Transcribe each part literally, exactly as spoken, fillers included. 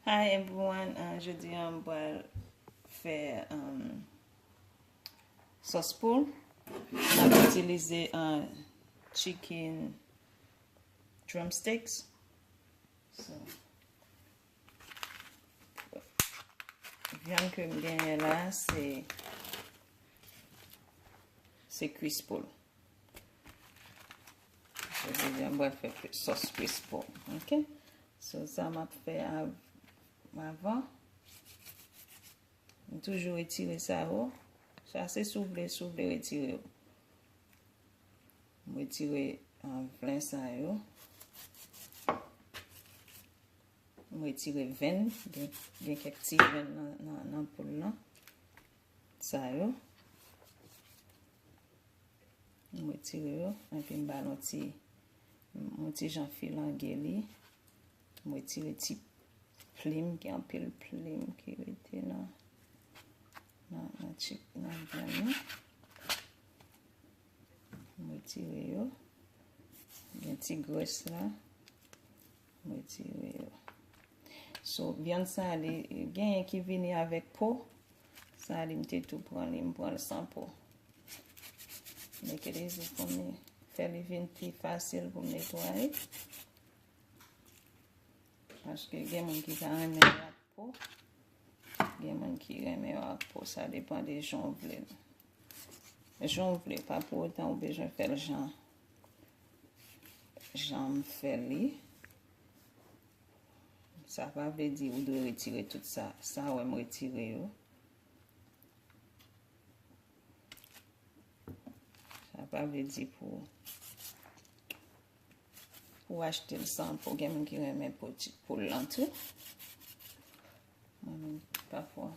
Hi everyone, uh, jodi a m pral fè um, sòs poul. M ap itilize uh, chicken drumsticks. So, vyann ke m genyen la se se kwis poul. Jodi a m pral fè sòs kwis poul. Ok. So sa m ap fè avan. M toujou retire sa yo. Sa se si w vle, si w vle retire yo. M retire uh, vlen sa yo. M retire venn, gen, gen kèk ti venn nan, nan, nan poul lan. Sa yo. M retire yo, epi m ba l yon ti, yon ti jan filange li. M retire ti plim, gen anpil plim ki rete nan, nan, nan, nan vyann nan. M retire yo. Gen ti grès la. M retire yo. So, vyann sa li genyen ki vini avèk po. Sa li m te tou pran li, m pran l san po. Make it easy for me. Fè li vin pi fasil pou m netwaye. Paske gen moun ki pa renmen yo ak po. Gen moun ki renmen yo ak po. Sa depan de jan w vle l. Jan w vle, pa pou otan ou bezwen fè l jan, jan m fè li. Sa pa vle di ou dwe retire tout sa. Sa wè m retire yo. Sa pa vle di pou, pou achte l san po. Gen moun ki renmen po ti poul lan tou. Mwen menm, pafwa,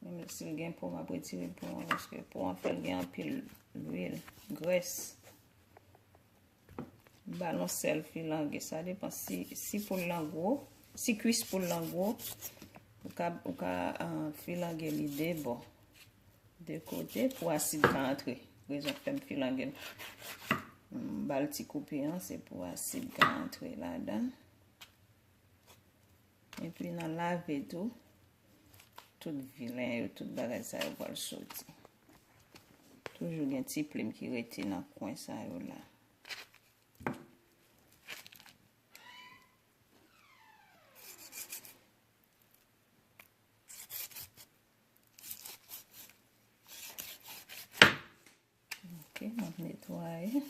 menm si l gen po, m ap retire po an, paske po an fè l gen anpil lwil, grès. M ba l yon sèl filange. Sa depan si, si poul lan gwo. Si kwis poul lan gwo, ou ka, ou ka uh, filange li de bò. De kote pou asid ka antre. Rezon k fè m filange l. M ba l ti koupe an, se pou asid ka antre ladan. Epi nan lave tou, tout vilen yo, tout bagay sa yo pral soti. Toujou gen ti plim ki rete nan kwen sa yo la. Ok, m ap netwaye.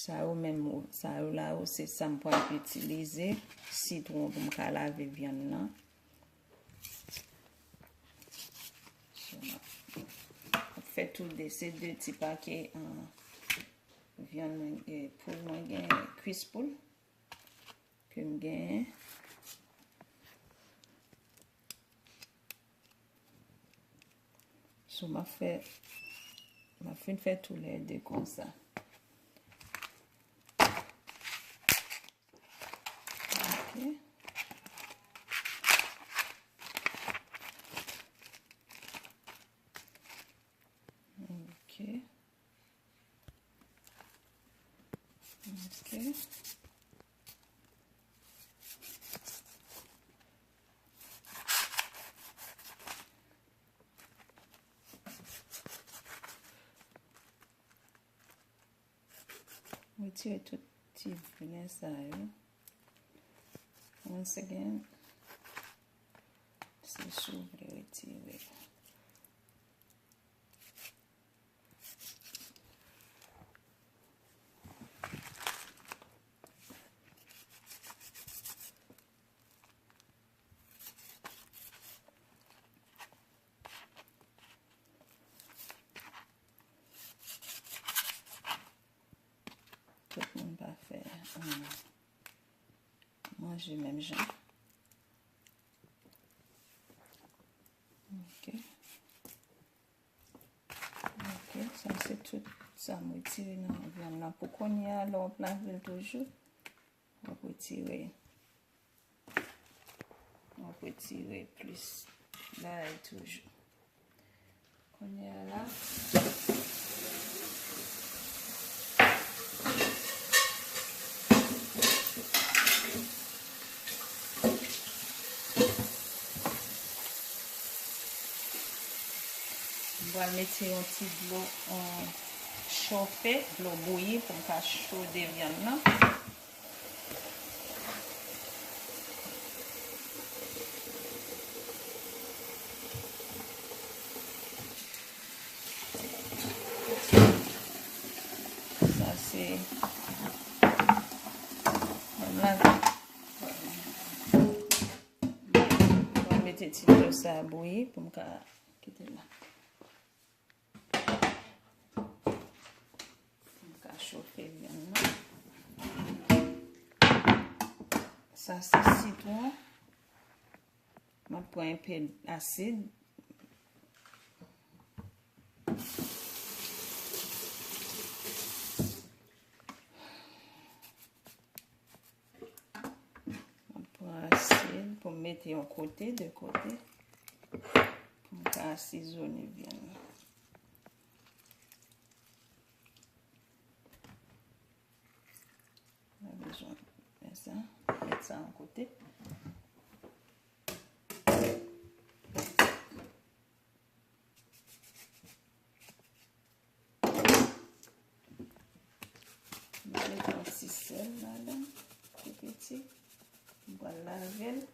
Sa yo menm, sa yo la yo, se sa m pral itilize. Sitwon pou m ka lave vyann nan. So, m ap fè tou de, se de ti pake uh, vyann mwen, eh, poul mwen gen, kwis poul ke m genyen. So, m ap fè, m ap fin fè toulède konsa. Ok. Ok. Ok. Retire tout ti vlen sa yo. Once again, se si w vle retire. Tout moun pa fè um, manje menm jan. Ok. Ok, sa se tout sa m retire nan vyann nan. Pou kounye a, lè w ap lave l toujou, w ap retire, w ap retire plis bagay toujou. Kounye a la, Pral mete yon ti dlo, yon chofe, dlo bouyi pou m ka chode vyann nan. Sa se menm la. Mwen mete ti dlo sa bouyi pou m ka kite l la. M ka chofe vyann nan. Sa se sitwon. M ap pran enpe asid. M ap pran asid pou m mete yon kote, de kote, pou m ka asizone vyann nan. Mwen bezwen fè sa, met sa yon kote. Mwen met yon ti sèl ladan, tou piti. Mwen pral lave l.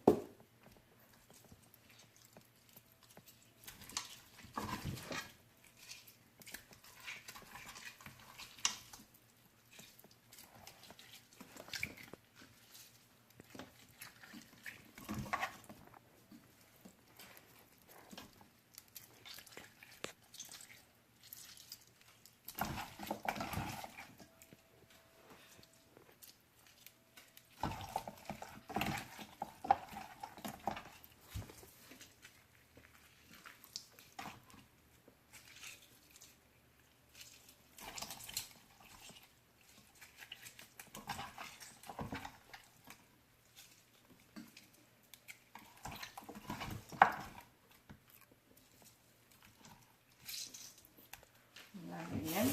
Lave men m.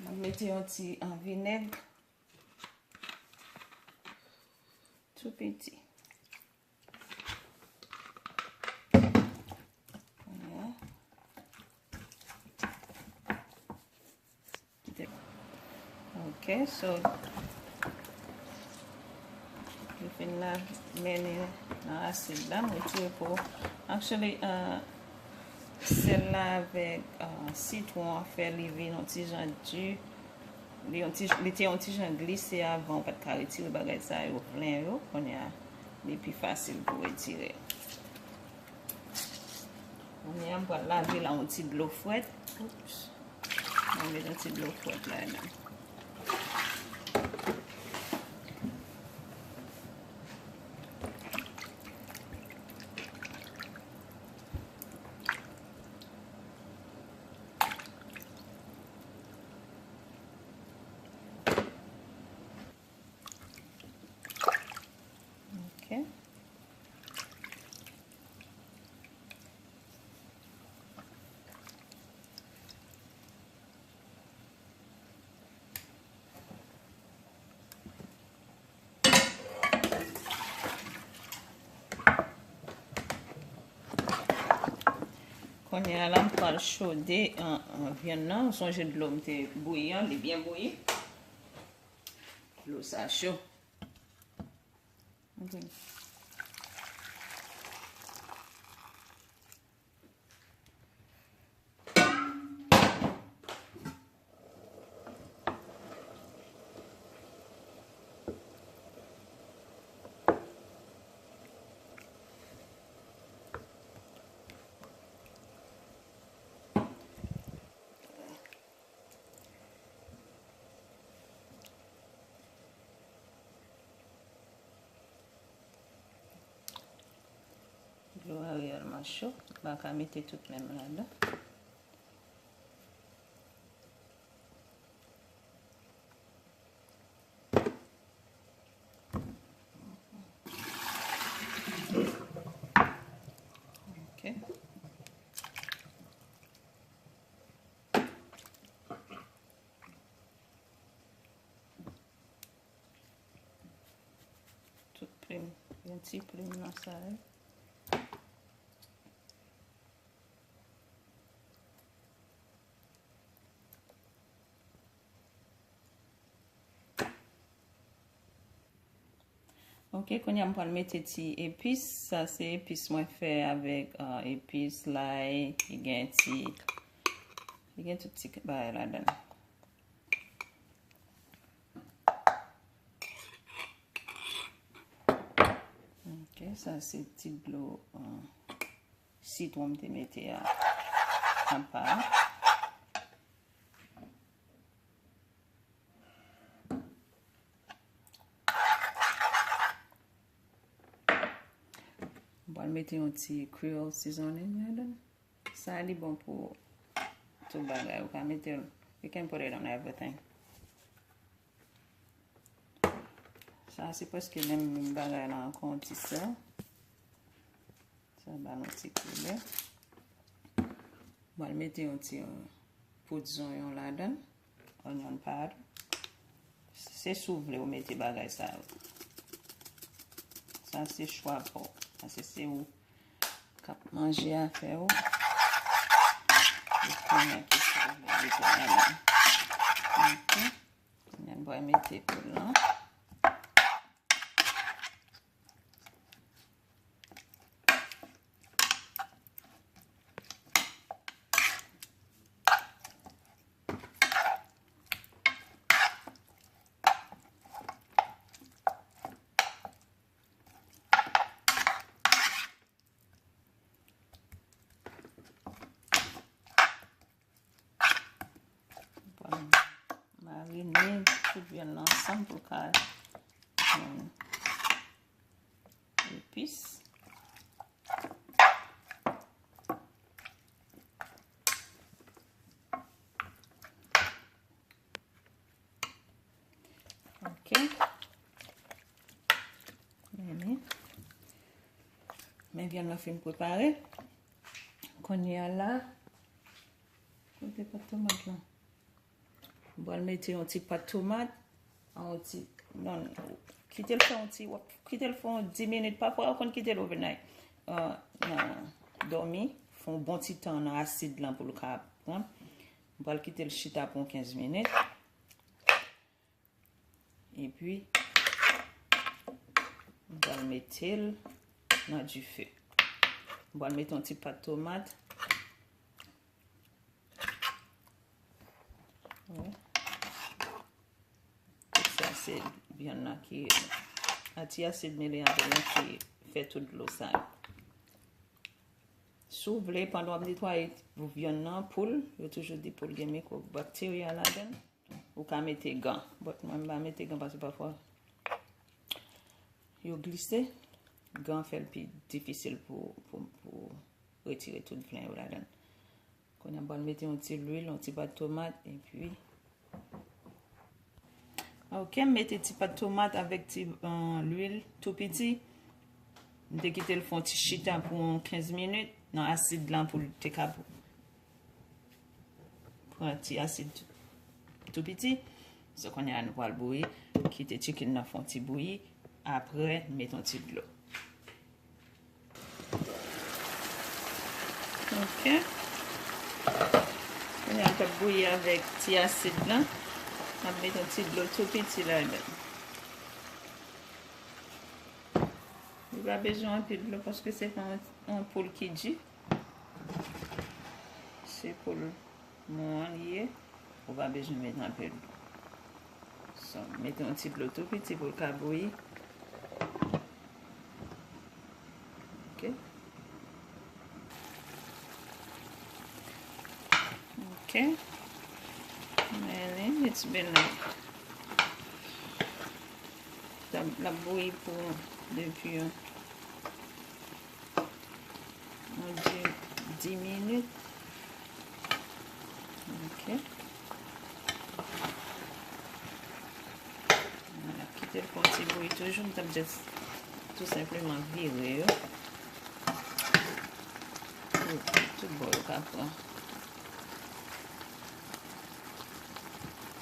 M ap mete yon ti, ah, vinèg. Tou piti. Voilà. Ok, so, yo fin la mennen nan asid la, m retire po. Actually, uh, sèl la avèk, uh, sitwon an fè li vin yon ti jan di. Li yon ti, li te yon ti jan glise avan, ou pa t ka retire bagay sa yo plen yo. Kounye a, li pi fasil pou retire. Kounye a, m pral lave l ak yon ti dlo frèt. Oops. Mwen met yon ti dlo frèt ladan. Ok. Kounye a la, m pral chode, an, an, vyann nan. Sonje dlo m te bouyi an, li byen bouyi. Dlo sa cho. Ok. Dlo a reyèlman cho, m pa ka mete tout menm ladan. Ok. Tout plim, yon ti plim nan sa yo. Ok, kounye a m pral mete ti epis. Sa se epis mwen fè avèk, uh, epis, lay, li gen ti, li gen tout ti bagay ladan l. Ok, sa se ti dlo, uh, sitwon m te mete a apa. M pral mete yon ti Creole seasoning ladan. Sa li bon pou tout bagay. Ou ka mete l, you can put it on everything. Sa se prèske menm, menm bagay la ankò, yon ti sèl. Sa ba nou ti koulè. M pral mete yon ti, uh, poud zonyon ladan l, onion powder. Se si w vle ou mete bagay sa yo. Sa se chwa pa w. Paske se ou k ap manje afè w. Ou konnen ki sa w vle mete ladan. Ok. Kounye a n pral mete poul lan. Pral marine tout vyann nan ansanm pou l ka jwenn epis. Ok. Men, men vyann nan fin prepare. Kounye a la, kote pat tomat lan? M pral mete yon ti pat tomat, yon ti, non, kite l fè yon ti, w ap kite l fè yon dis minit, pafwa ou konn kite l overnight. Uh, nan dòmi, fè yon bon ti tan nan asid lan pou l ka pran. M pral kite l chita pou yon kenz minit. Epi, m pral mete l nan dife. M pral mete yon ti pat tomat. Wi. Tout sa se vyann nan ki, a ti asid mele avè l lan ki fè tout dlo sa yo. Si w vle, pandan w ap netwaye vyann nan, poul, yo toujou di poul gen mikwòb bakterya ladan l. Ou ka mete gan. But mwen, m pa mete gan paske pafwa yo glise. Gan fè l pi difisil pou, pou, pou retire tout vyann yo ladan l. Kounye a, m pral mete yon ti lwil, yon ti pat tomat, epi. Ok, m mete ti pat tomat avèk ti, euh, lwil tou piti. M te kite l fè yon ti chita pou yon kenz minit nan asid lan pou l te ka pran ti asid tou, tou piti. So, kounye a, nou pral bouyi, kite chicken nan fè yon ti bouyi. Apre, n mete yon ti dlo. Ok. Kounye a, m t ap bouyi avèk ti asid lan. M ap mete yon ti dlo tou piti ladan. Li pa bezwen anpil dlo paske se pa yon, yon poul ki di. Se poul mou an li ye. Ou pa bezwen mete anpil dlo. So, mete yon ti dlo tou piti pou l ka bouyi. Ok. Ok. Men li, it's been like, l ap, l ap bouyi pou depi yon, yon di, dis minit. Ok. Vwala, kite l fè yon ti bouyi toujou. M t ap just tou senpleman vire yo. Pou tout bò yo ka pran.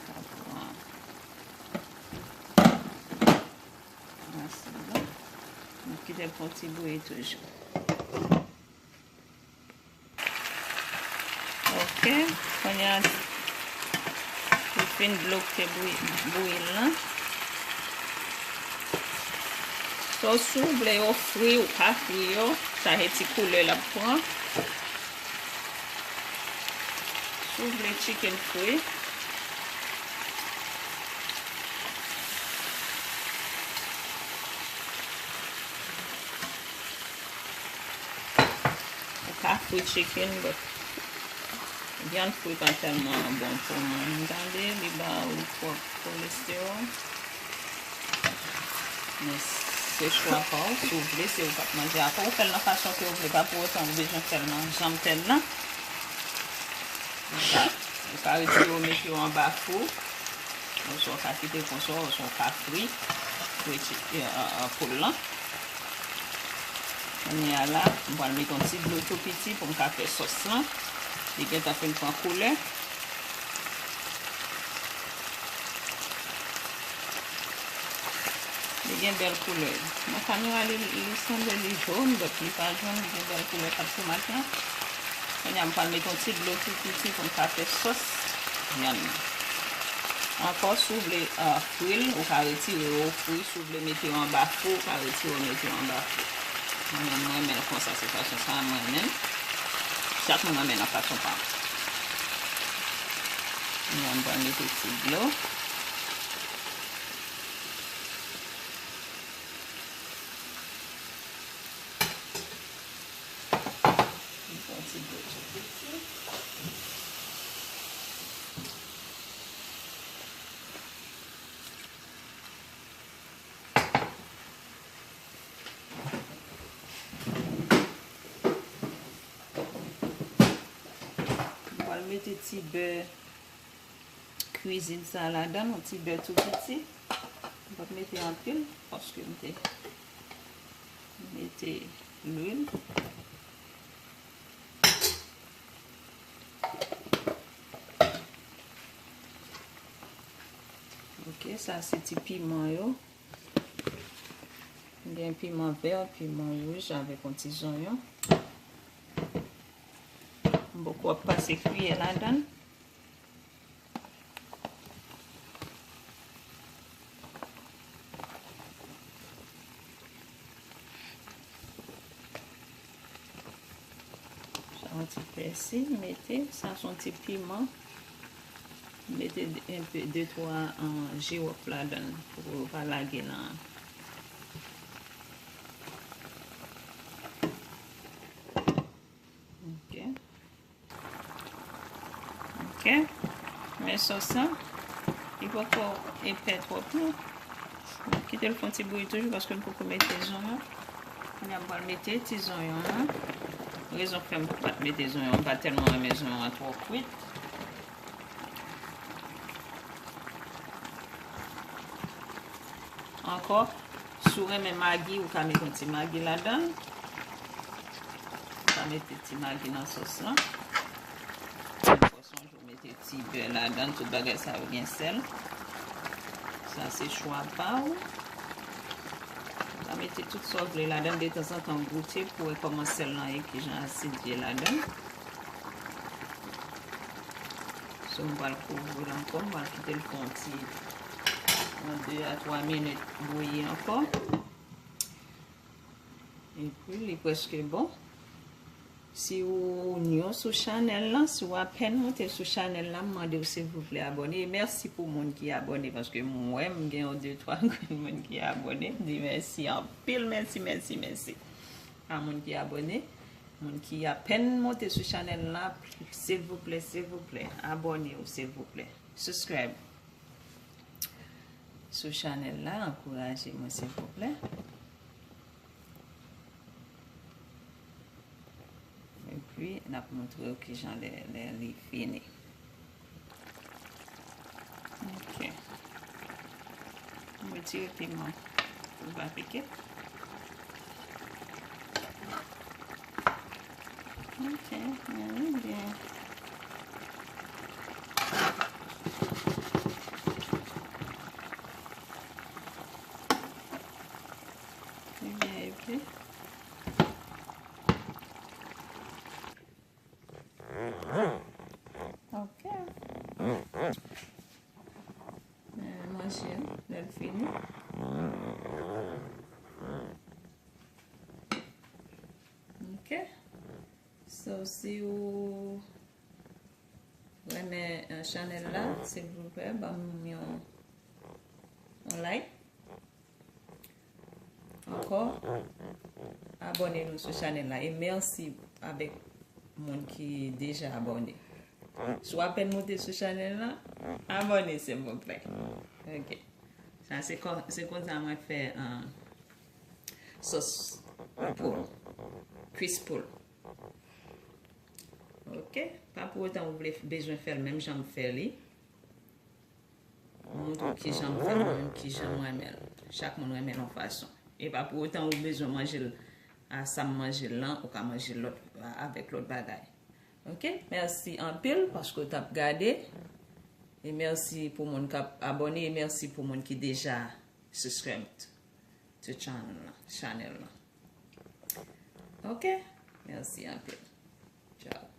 Ka pran. Asid la. M ap kite l fè yon ti bouyi toujou. Ok, kounye a, li fin dlo k te bouyi, bouyi l lan. So, si w vle yo fri, ou ka fri yo. Sa se ti koulè l ap pran. Si w vle chicken fri, ou ka fri chicken, but vyann fri pa tèlman bon pou moun. Gade, li ba ou twòp cholesterol. Men se chwa pa w. Si w vle, se ou k ap manje. Apre, ou fè l nan fason ke w vle. Pa pou otan ou bezwen fè l nan jan m fè l lan. Ou ka, ou ka retire yo, mete yo anba fou. Oswa w ka kite l konsa, oswa w ka fri, fri ti, e, e, e, poul lan. Kounye a la, m pral mete yon ti dlo tou piti pou m ka fè sòs lan. Li gentan fin pran koulè. Li gen bèl koulè. Nan kamera, li, li sanble li jòn, but li pa jòn, li gen bèl koulè pat tomat lan. Kounye a, m pral mete yon ti dlo tou piti pou m ka fè sòs vyann nan. Ankò, si w vle, a, fri l, ou ka retire yo fri. Si w vle mete yo anba fou, ou ka retire yo mete yo anba fou. Mwen menm, mwen renmen l konsa, se fason sa a mwen renmen l. Chak moun renmen nan fason pa w. Mwen, m pral mete ti dlo. Yon ti dlo tou piti. M pral mete ti bè kwizin sa ladan, yon ti bè tou piti. M p ap mete anpil, paske m te mete lwil. Ok, sa se ti piman yo. Gen piman vè, piman wouj avèk yon ti zonyon. M poko ap pase kiyè ladan l. Sa yon ti pèsi, mete. Sa se yon ti piman. Mete enpe, de twa, an, jiwòp ladan l pou yo pa lage nan. Ok. Ok. Men sòs la, li poko epè twòp non. Kite l fè yon ti bouyi toujou paske m poko mete zonyon. Kounye a m pral mete ti zonyon an. Rezon k fè m pa t mete zonyon, m pa tèlman renmen zonyon an twò kwit. Ankò, si w renmen magi, ou ka mete yon ti magi ladan l. Ou ka mete ti magi nan sòs lan. Ankò, sonje w mete ti bè ladan l, tout bagay sa yo gen sèl. Sa se chwa pa w. Ou ka mete tout sa w vle ladan l, detanzantan w goute pou w wè kòman sèl lan ye, kijan asid ye ladan l. So, m pral kouvri l ankò, m pral kite l fè yon ti, yon de a twa minit bouyi ankò. Epi, li prèske bon. Si w nyon sou chanèl lan, si w apèn monte sou chanèl lan, m mande w silvouplè abòne. E mèsi pou moun ki abòne, paske m wè m gen yon de twa grenn moun ki abòne. M di mèsi anpil, mèsi, mèsi, mèsi a moun ki abòne. Moun ki apèn monte sou chanèl la, silvouplè, silvouplè, abòne w, silvouplè. Subscribe sou chanèl la, ankouraje mwen, silvouplè. Epi, n ap montre w kijan lè, lè li fini. Ok. M retire piman pou l pa pike. Ok, men li byen. Li byen epi. Ok. Men manje l, lè l fini. So, si ou renmen, eh, chanèl la, silvouplè, ban m yon, yon like. Ankò, abòne nou sou chanèl la. E mèsi avèk moun ki deja abòne. Si w apèn moute sou chanèl la, abòne, silvouplè. Ok. Sa se kon, se konsa mwen fè, eh, sòs poul, kwis poul. Ok. Pa pou otan ou vle, bezwen fè l menm jan m fè li. M montre w kijan m fè l, mwen menm kijan m renmen l. Chak moun renmen l yon fason. E pa pou otan ou bezwen manje l a sa m manje l lan, ou ka manje l lòt, avèk lòt bagay. Ok? Mèsi anpil paske w t ap gade. E mèsi pou moun k ap abòne. E mèsi pou moun ki deja subscribe to channel lan, chanèl lan. Ok? Mèsi anpil. Tchao.